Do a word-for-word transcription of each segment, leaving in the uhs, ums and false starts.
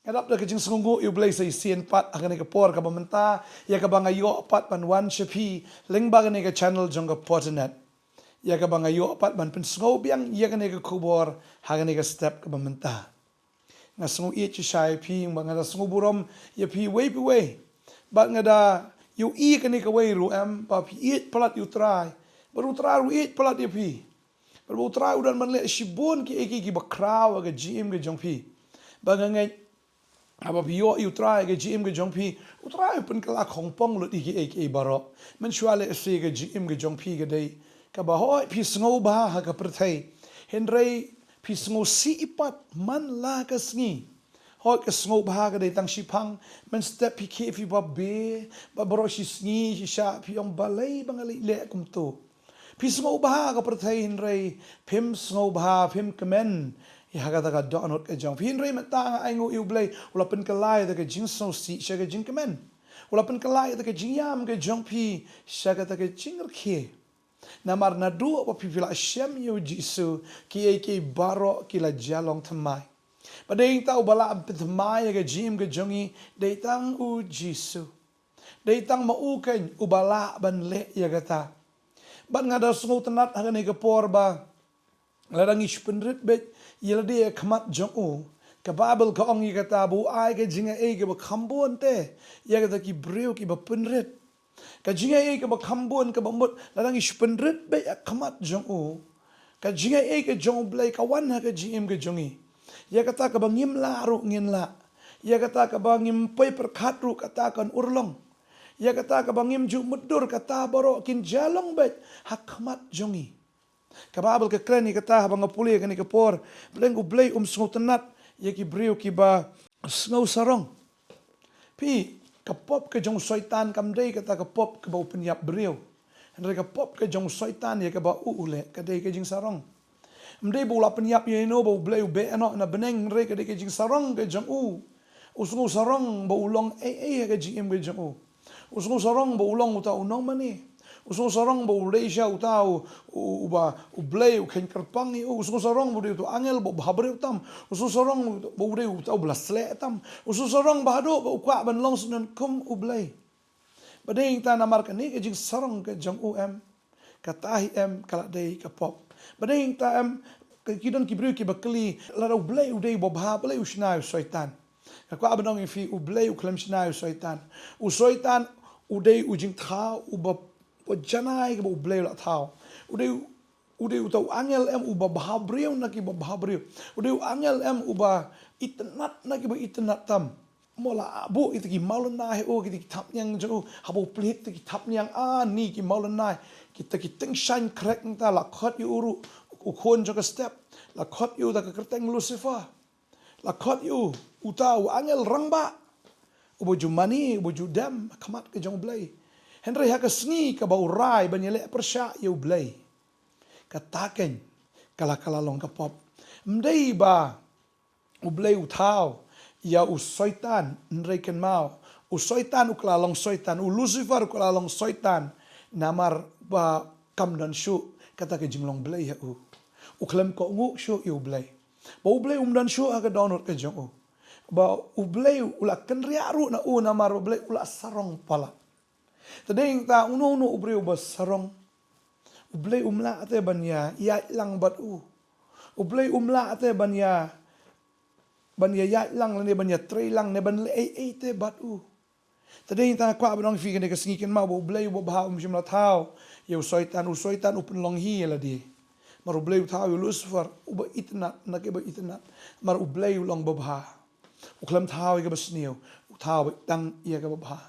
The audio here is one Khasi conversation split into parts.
Nga dap da ka jingsngewnguh ïa U Blei sa shisien pat ha kane ka por kaba mynta, ïa kaba nga ïoh pat ban wan sha phi lyngba kane ka channel jong ka Potternet, ïa kaba nga ïoh pat ban pynsngew biang ïa kane ka khubor ha kane ka step kaba mynta. Nga sngew ïeit shisha ïa phi, bad nga da sngew burom ïa phi uwei pa uwei. Bad nga da ïohi kane kawei ruh em, ba phi ïeit palat ïa U Trai, bad U Trai ruh u ïeit palat ïa phi. Bad ba U Trai u don ban leh shibun kiei kiei kiba khraw ha ka jingim ka jong phi. Ba nga ngeit, haba phi ïoh ïa U Trai ha ka jingim ka jong phi, U Trai u pynkylla khongpong lut ïa kiei kiei baroh. Mynshuwa lehse ka jingim ka jong phi ka dei kaba, hooid, phi sngewbha ha ka pyrthei, hynrei phi sngewsih pat man la ka sngi. Hooid, ka sngewbha ka dei tang shiphang, mynstep phi khie phi babe, bad baroh shi sngi shi shah phi ong, balei ba nga leit leh kumto. Phi sngewbha ha ka pyrthei, hynrei phim sngewbha, phim kmen ïa ha kata ka dohnud ka jong phi. Hynrei mynta nga ainguh ïa U Blei, u la pynkylla ïa ka jingsngewsih sha ka jingkmen. U la pynkylla ïa ka jingïam ka jong phi sha kata ka jingrkhie. Namar naduh ba phi, phi la shem ïa U Jisu, kiei kiei baroh ki la jia long thymmai. Bad dei tang uba lah pynthymmai ïa ka jingim ka jong ngi, dei tang U Jisu. Dei tang ma u keiñ uba lah ban leh ïa kata. Bad nga da sngewtynnat ha kane ka por ba lada ngi shu pynrit beit ïa lade ha khmat jong u, ka Baibl ka ong ïa kata ba u ai ka jingai kaba kham bun te ïa kita ki briew kiba pynrit. Ka jingai kaba kham bun kaba mut lada ngi shu pynrit beit ha khmat jong u, ka jingai ka jong U Blei ka wan ha ka jingim ka jong ngi. Ïa kata kaba ngim lah ruh ngin lah. Ïa kata kaba ngim poi pyrkhat ruh kata kan urlong. Ïa kata kaba ngim ju mutdur, kata baroh kin jia long beit ha khmat jong ngi. Ka Baibl ka kren ïa kata haba nga pule kane ka por, ba dang U Blei um sngewtynnat ïa ki briew kiba sngewsarong. Phi, ka pop ka jong u Soitan kam dei kata ka pop kaba u pynïap briew. Hynrei ka pop ka jong u Soitan ïa kaba u u leh ka dei ka jingsarong. Ym dei ba u la pynïap ïa ino ba U Blei u beh noh na bneng, hynrei ka dei ka jingsarong ka jong u. U sngewsarong ba u long ei ei ha ka jingim ka jong u. U sngewsarong ba u long uta u nongmane. U sngewsarong ba u dei shisha uta u, u, uba U Blei u kheiñ kyrpang ïa u. U sngewsarong ba u dei uta u angel ba u bha briew tam. U sngewsarong ba u dei uta uba la sleh tam. U sngewsarong ba haduh ba u kwah ban long syndon kum U Blei. Ba dei ta namar kane ka jingsarong ka jong u em, kata hi em ka la dei ka pop. Ba dei ta em, ki don ki briew kiba kylli, lada U Blei u dei uba bha, balei u shna ïa u Soitan? Nga kwah ban ong ïa phi, U Blei u khlem shna ïa u Soitan. U Soitan u dei u jingthaw uba, uba janai kaba U Blei u la thaw. U dei, u dei uta u angel em uba bha briew na kiba bha briew. U dei u angel em uba itynnad na kiba itynnad tam. Mo la buh kita ki mawlynnai ha u, kita ki thapniang jong u, haba u plie kita ki thapniang, ani ki mawlynnai, kita ki tyngshaiñ khrek, nangta la khot ïa u ruh u khun jong ka step, la khot ïa u da ka kyrteng Lucifer. La khot ïa u uta u angel rangbah, uba ju mane, uba ju dem ha khmat ka jong U Blei. Hynrei ha ka sngi kaba u rai ban ïaleh pyrshah ïa U Blei, kata keiñ ka la, ka la long ka pop. Ym dei ba U Blei u thaw ïa u Soitan, hynrei kynmaw, u Soitan u kylla long Soitan, u Lucifer u kylla long Soitan, namar ba kam don shuh kata ka jinglong Blei ha u. U khlem kohnguh shuh ïa U Blei. Ba U Blei um don shuh ha ka dohnud ka jong u. Ba U Blei u la kynriah ruh na u namar ba U Blei u la sarong palat. Te dei ta uno uno u briew ba sarong, U Blei um lah te ban ïa ïaid lang bad u. U Blei um lah te ban ïa, ban ïa ïaid lang lane ban ïa trei lang ne ban leh ei ei te bad u. Te dei ta kwah ban ong ïa phi kane ka sngi, kynmaw ba U Blei uba bha um shym la thaw ïa u Soitan, u Soitan u pynlong hi ïa lade. Namar U Blei u thaw ïa u Lucifer uba itynnad na kiba itynnad. Namar U Blei u long ba bha. U khlem thaw ïa kaba sniew, u thaw beit tang ïa kaba bha.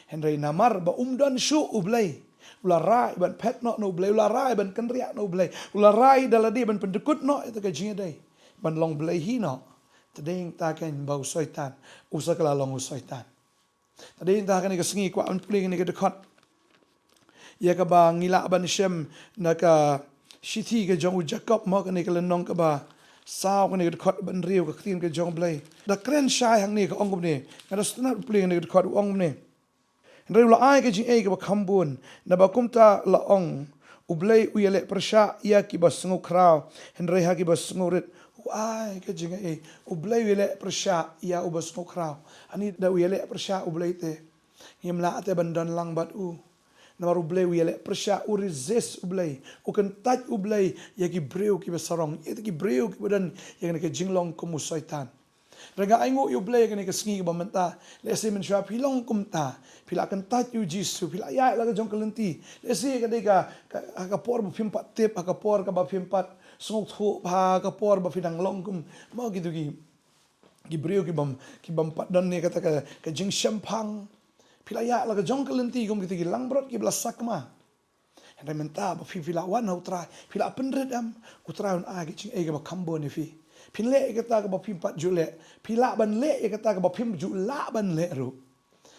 Hynrei namar ba um don shuh U Blei, u la rai ban phet noh na U Blei, u la rai ban kynriah na U Blei, u la rai da lade ban pyndykut noh ïa ka jingïadei, ban long blei hi noh. Te dei ta keiñ ba u Soitan u sa kylla long u Soitan. Te dei ta kane ka sngi kwah ban pule kane ka dkhot ïa kaba ngi lah ban shem na ka shithi ka jong u Jakob, mo, kane ka lynnong kaba saw, kane ka dkhot ba hynriew, ka ktien ka jong U Blei. Da kren shai hangne ka ong kumne, nga da sngewtynnat pule kane ka dkhot, u ong kumne. Hynrei u la ai ka jingaiei kaba kham bun, naba kumta la ong, U Blei u ïaleh pyrshah ïa kiba sngewkhraw, hynrei ha kiba sngewrit u ai ka jingaiei. U Blei u ïaleh pyrshah ïa uba sngewkhraw. Ani da u ïaleh pyrshah U Blei te, ngim lah te ban don lang bad u. Namar U Blei u ïaleh pyrshah, u resist U Blei, u kyntait U Blei ïa ki briew kiba sarong, ïa ki briew kiba don ïa kane ka jinglong kum u Soitan. Hynrei nga ainguh ïa U Blei ïa kane ka sngi kaba mynta, lehse mynshuwa phi long kumta, phi la kyntait ïa U Jisu, phi la ïaid la ka jong ka lynti, lehse ka dei ka, ka, ha ka por ba phim pat tip, ha ka por kaba phim pat sngewthuh, ha ka por ba phi dang long kum, mo, kito ki, ki briew ki bym, ki bym pat don ïa kata ka, ka jingshemphang. Phi la ïaid la ka jong ka lynti kum kito ki langbrot kiba la sakma. Hynrei mynta ba phi, phi la wan ha U Trai, phi la pynrit, em, U Trai un ai ka jingaiei kaba kham bun ïa phi. Phin leh ïa kata kaba phim pat ju leh, phi lah ban leh ïa kata kaba phim ju lah ban leh ruh.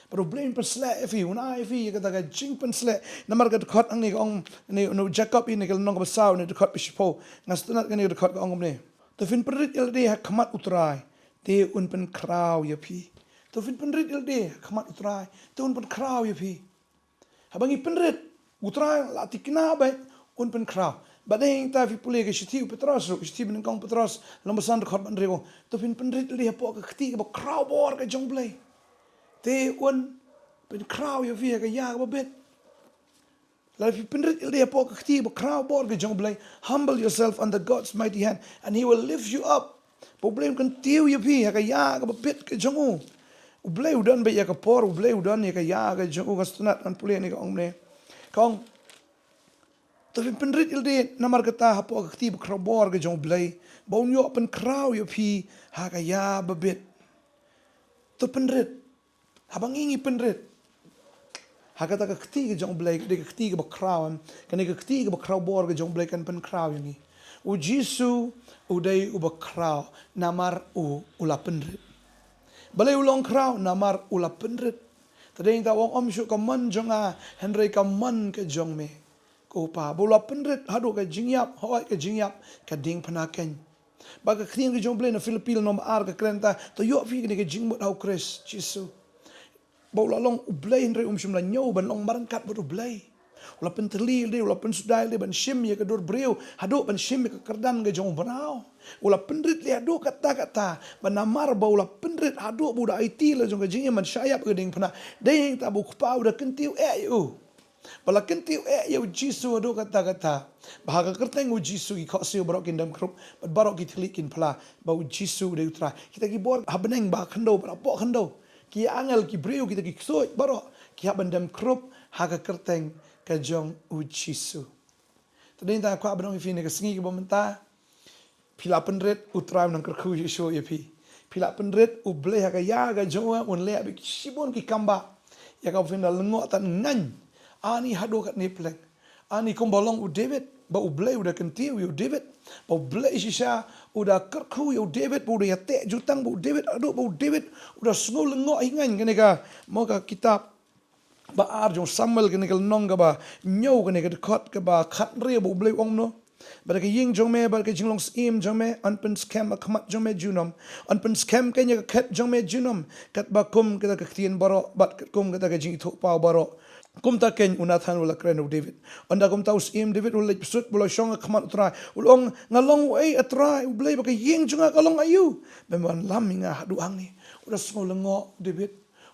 Bad U Blei un pynshlur ïa phi, un ai ïa phi ïa kata ka jingpynshlur. Namar ka dkhot hangne ka ong, ne, ne Jakob, ïa kane ka lynnong kaba saw, ne dkhot ba shiphew. Nga sngewtynnat kane ka dkhot ka ong kumne: To phin pynrit ïalade ha khmat U Trai, te un pynkhraw ïa phi. To phin pynrit ïalade ha khmat U Trai, te un pynkhraw ïa phi. Haba ngi pynrit, U Trai la thikna bad un pynkhraw. Bad hangta phi pule ka shithi u Petros ruh, shithi banyngkong Petros, lynnong ba san, dkhot ba hynriew: To phin pynrit ïalade hapoh ka kti kaba khraw bor ka jong U Blei, te un pynkhraw ïa phi ha ka ïa kaba bit. Lada phi pynrit ïalade hapoh ka kti kaba khraw bor ka jong U Blei, humble yourself under God's mighty hand, and He will lift you up. Ba U Blei un kyntiew ïa phi ha ka ïa kaba bit ka jong u. U Blei u don beit ïa ka por, U Blei u don ïa ka ïa ka jong u. Nga sngewtynnat ngan pule ne ka ong ne. Ka ong, to phin pynrit ïalade namar kata hapoh ka kti ba khraw bor ka jong U Blei, ba un ïoh pynkhraw ïa phi ha ka ïa ba bit. To pynrit. Haba ngi, ngi pynrit ha kata ka kti ka jong U Blei, ka dei ka kti kaba khraw, em, kane ka kti kaba khraw bor ka jong U Blei kan pynkhraw ïa ngi. U Jisu u dei uba khraw namar u, u la pynrit. Balei u long khraw? Namar u la pynrit. Te dei ngi ta ong, ym shuh ka mon jong nga, hynrei ka mon ka jong me, ko Pa. Ba u la pynrit haduh ka jingïap, hooid ka jingïap ka diengphna keiñ. Ba ka ktien ka jong U Blei na Philippi lynnong ba ar ka kren ta, to ïoh phi kane ka jingmut ha U Khrist Jisu. Ba u la long U Blei hynrei um shym la ñiew ban long marryngkat bad U Blei. U la pyntylli ïalade, u la pynsuda ïalade ban shim ïa ka dur briew, haduh ban shim ïa ka kyrdan ka jong u mraw. U la pynrit ïalade haduh katta katta, ba namar ba u la pynrit haduh ba u da aiti la jong ka jingim ban shah ïap ha ka diengphna. Dei hangta ba u Kpa u da kyntiew eh ïa u. Ba la kyntiew eh ïa U Jisu haduh katta katta, ba ha ka kyrteng U Jisu ki khohsiew baroh kin dem khrup, bad baroh ki thylliej kin phla, ba U Jisu u dei U Trai. Kita ki bor ha bneng, ba ha khyndew, ba ha poh khyndew, ki angel, ki briew, kita ki ksuid baroh ki hap ban dem khrup ha ka kyrteng ka jong U Jisu. Te dei ngi ta kwah ban ong ïa phi ne ka sngi kaba mynta, phi la pynrit, U Trai un nang kyrkhu shuh shuh ïa phi. Phi la pynrit, U Blei ha ka ïa ka jong u un leh bad shibun ki kambah ïa kaba phin da lyngngoh tad ngaiñ. Ani haduh katne pleng, ani kumba long u David, ba U Blei u da kyntiew ïa u David, ba U Blei shisha u da kyrkhu ïa u David, ba u da ïateh jutang bad u David, haduh ba u David u da sngew lyngngoh hi ngaiñ. Kane ka, mo, ka kitab ba ar jong Samuel, kane ka lynnong kaba hynñiew, kane ka dkhot kaba khathynriew, ba U Blei u ong kumno: Bad ka ïing jong me bad ka jinglong syiem jong me yn pynskhem ha khmat jong me junom. Yn pynskhem keiñ ïa ka khet jong me junom, katba kum kita ka ktien baroh bad katkum kita ka jingithuhpaw baroh. Kumta keiñ u Nathan u la kren ha u David. Ynda kumta u syiem David u la leit bsut, u la shong ha khmat U Trai, u la ong: Nga long uei, A Trai U Blei, ba ka ïing jong nga ka long aïu, ba me wanlam ïa nga haduh hangne? U da sngew lyngngoh u David.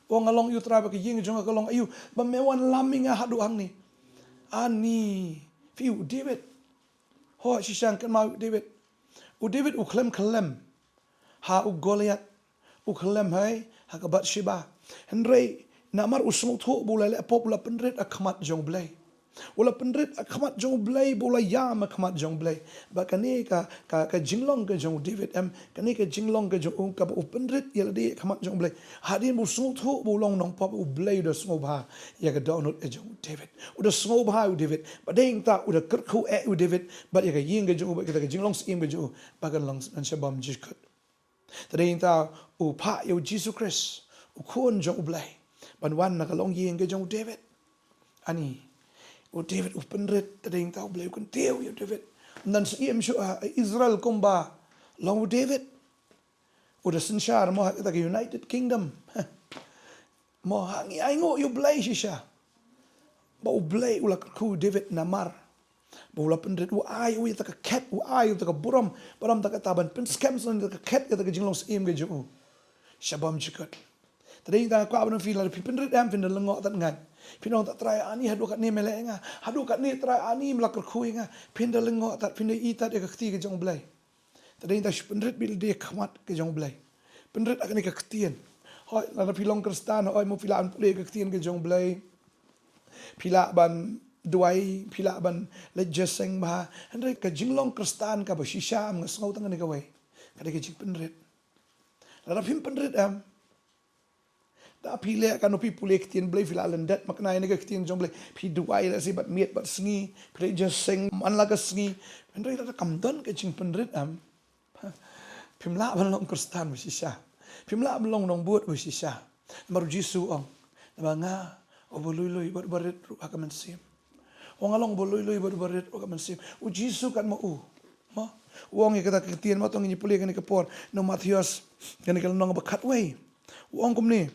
U ong: Nga long uei, A Trai, ba ka ïing jong nga ka long aïu, ba me wanlam ïa nga haduh hangne? Ani, phi, u David. Ho, shisha kynmaw u David. U David u khlem khyllem ha u Goliath. U khyllem hi ha ka Bathsheba. Hynrei namar u sngewthuh ba u la leh pop, u la pynrit ha khmat jong U Blei. U la pynrit ha khmat jong U Blei, ba u la ïam ha khmat jong U Blei. Bad kane ka, ka, ka jinglong ka jong u David, em, kane ka jinglong ka jong u kaba u pynrit ïalade ha khmat jong U Blei, hadien ba u sngewthuh ba u long u nongpop, U Blei u da sngewbha ïa ka dohnud ka jong u David. U da sngewbha ïa u David. Bad dei nangta u da kyrkhu eh ïa u David bad ïa ka ïing ka jong u, bad kita ka jinglong syiem ka jong u, ba kan long, kan sha bam jingkut. Te dei nangta u phah ïa u Jisu Khrist, u Khun jong U Blei, ban wan na ka longïing ka jong u David. Ani, u David u pynrit, te dei nangta U Blei u kyntiew ïa u David. Ym don syiem shuh ha Israel kumba long u David. U da synshar mo ha kita ka United Kingdom. Mo, ha ngi ainguh ïa U Blei shisha, ba U Blei u la kyrkhu ïa u David namar Ba u la pynrit, u ai, u ïa kata ka khet, u ai, u ïa kata ka burom, burom kata ka ta ban pynskhem sngewbha ïa kata ka khet, ïa kata ka jinglong syiem ka jong u. Sha bymjukut. Te dei tang nga kwah ban ong ïa phi lada phi pynrit em, phin da lyngngoh tad ngan. Phin ong tad Trai ani haduh katne me leh ïa nga. Haduh katne Trai ani me la kyrkhu ïa nga. Phin da lyngngoh tad, phin da ïohi tad ïa ka kti ka jong U Blei. Te dei tang shu pynrit beit lade ha khmat ka jong U Blei. Pynrit ha kane ka ktien. Hooid, lada phi long Khristan, hooid mo phi lah ban pule ka ktien ka jong U Blei. Phi lah ban duwai, phi lah ban leit jingïaseng bha. Hynrei ka jinglong Khristan kaba shisha em nga sngew tang kane kawei. Ka dei ka jingpynrit. Lada phim pynrit em. Da phi leh kano phi pule ktien Blei phi la lyndet makna ïa kane ka ktien jong Blei. Phi duwai lehse bad miet bad sngi. Phi leit jingïaseng man la ka sngi. Hynrei lada kam don ka jingpynrit em. Phim lah ban long Khristan ba shisha. Phim lah ban long nongbud ba shisha. Namar u Jisu u ong. Naba nga uba lui lui bad uba rit ruh ha ka mynsiem. U ong nga long uba lui lui bad uba rit ruh ha ka mynsiem. U Jisu katba u. Mo. U ong ïa kata ka ktien mo to ngin ïa pule kane ka por. Na u Mathaios kane ka lynnong ba khatwei. U ong kumne.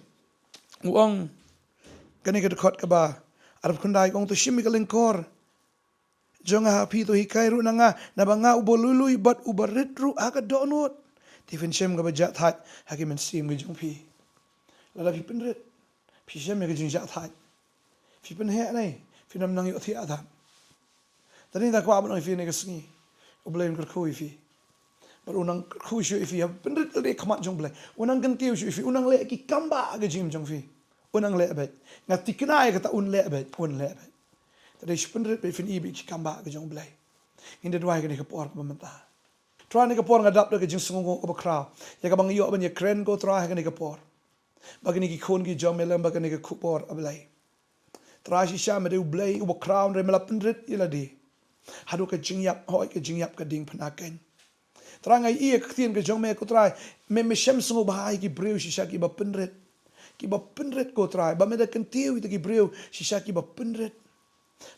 U ong kane ka dkhot kaba arphew khyndai u ong to shim ïa ka lyngkor jong nga ha phi to hikai ruh na nga naba nga uba lui lui bad uba rit ruh ha ka dohnud. Te phin shem kaba jahthait ha ki mynsiem ki jong phi. Lada phi pynrit phi shem ïa ka jingjahthait. Phi pynheh ne phin ym nang ïohthiah tad. Te dei tang kwah ban ong ïa phi kane ka sngi U Blei un kyrkhu ïa phi. Bad u nang kyrkhu shuh ïa phi, pynrit lade ha khmat jong U Blei. U nang kyntiew shuh ïa phi, u nang leh ki kam ba ha ka jingim jong phi. U nang leh beit. Nga thikna ïa kata un leh beit, un leh beit. Te dei shu pynrit beit phin ïohi beit ki kam ba ha ka jong U Blei. Ngin da duwai kane ka por kaba mynta. Trai kane ka por nga dap da ka jingsngewnguh kaba khraw. Ïa kaba nga ïoh ban ïakren ko Trai ha kane ka por. Ba kine ki khun ki jong me lem bad kane ka khubor A Blei. Trai shisha me dei U Blei uba khraw hynrei me la pynrit ïa lade. Haduh ka jingïap hooid ka jingïap ka diengphna keiñ. Trai nga ïohi ïa ka ktien ka jong me ko Trai. Me me shem sngewbha ïa ki briew shisha kiba pynrit. Kiba pynrit ko Trai. Ba me da kyntiew ïa kita ki briew shisha kiba pynrit.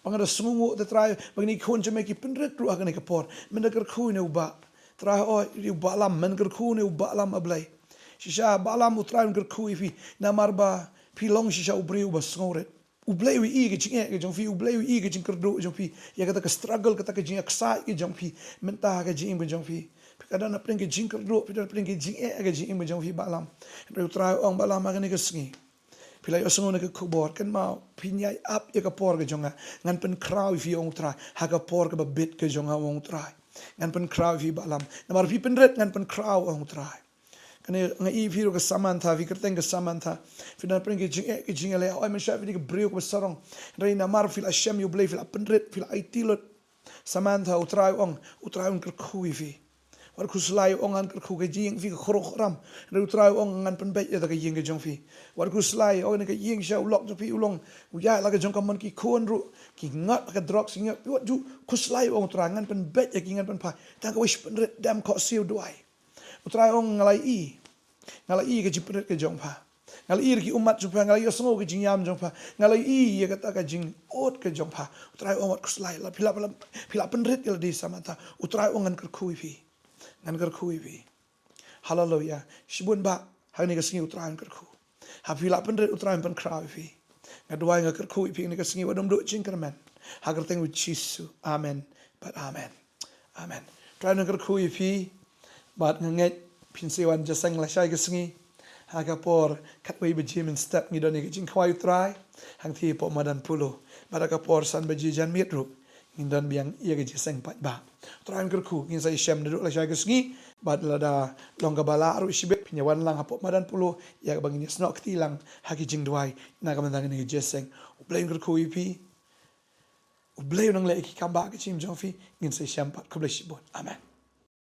Ba nga da sngewnguh te Trai, ba kine ki khun jong me ki pynrit ruh ha kane ka por. Men da kyrkhu ïa une u bah. Trai hooid, ïa u bah Lam, men kyrkhu ïa une u bah Lam A Blei. Shisha bah Lam u Trai un kyrkhu ïa phi. Namar ba phi long shisha u briew uba sngewrit. U Blei u ïohi ka jingeh ka jong phi, U Blei u ïohi ka jingkyrduh jong phi. Ïa kata ka struggle, kata ka jingïaksaid ka jong phi. Mynta ha ka jingim ka jong phi. Phi ka don hapdeng ka jingkyrduh, phi don hapdeng ka jingeh ka jingim ka jong phi bah Lam. Hynrei u Trai u ong bah Lam ha kane ka sngi. Phi la ïohsngew na ka khubor, kynmaw phin ïai ap ïa ka por ka jong nga. Ngan pynkhraw ïa phi ong u Trai ha ka por kaba bit ka jong nga ong u Trai. Ngan pynkhraw ïa phi bah Lam. Namar phi pynrit ngan pynkhraw ong u Trai. Kane nga ïohi phi ruh ka Samantha, phi kyrteng ka Samantha. Phi don hapdeng ka jingeh ka jingïaleh, hooid mynshuwa phi dei ka briew kaba sarong. Hynrei namar phi la shem ïa U Blei, phi la pynrit, phi la aiti lut. Samantha u Trai u ong, u Trai un kyrkhu ïa phi. Wat khuslai u ong ngan kyrkhu, ka jingïing phi ka khraw khram. Hynrei u Trai u ong ngan pynbeit ïa kata ka ïing ka jong phi. Wat khuslai u ong kane ka ïing shisha u lok jong phi u long. U ïaid la ka jong ka mon ki khun ruh. Ki ngat ha ka drugs ki ngat. Wat ju khuslai u ong u Trai ngan pynbeit ïa ki ngan pynphai. Tang kawei shu pynrit dem khohsiew duwai. U Trai u ong nga la ïohi. Nga la ïohi ka jingpynrit ka jong pha. Nga la ïohi ïa ki ummat jong pha, nga la ïohsngew ka jingïam jong pha. Nga la ïohi ïa kata ka jingud ka jong pha. U Trai u ong wat khuslai la phi la, phi la, phi la pynrit ïa lade Samantha. U Trai u ong ngan kyrkhu ïa phi. Ngan kyrkhu ïa phi. Haleluya. Shibun bah, ha kane ka sngi u Trai un kyrkhu. Ha phi la pynrit u Trai un pynkhraw ïa phi. Nga duwai nga kyrkhu ïa phi ha kane ka sngi wat ym duh jingkyrmen. Ha ka kyrteng u Jisu. Amen. Bad amen. Amen. Trai un kyrkhu ïa phi. Bad nga ngeit phin sa wan jingïaseng lashai ka sngi. Ha ka por khatwei baje mynstep ngi don ïa ka jingkhawai u Trai. Hangtei hapoh madan Polo. Bad ha ka por san baje janmiet ruh. Ngin don biang ïa ka jingïaseng paidbah. U Trai un kyrkhu ngin sa ïashem naduh lashai ka sngi. Bad lada long kaba lah ruh shibit phin ïa wan lang hapoh madan Polo. Ïa kaba ngin ïasnoh kti lang ha ki jingduwai. Na ka bynta kane ka jingïaseng. U Blei un kyrkhu ïa phi. U Blei un nang leh ïa ki kam ba ha ka jingim jong phi. Ngin sa ïashem pat khublei shibun. Amen.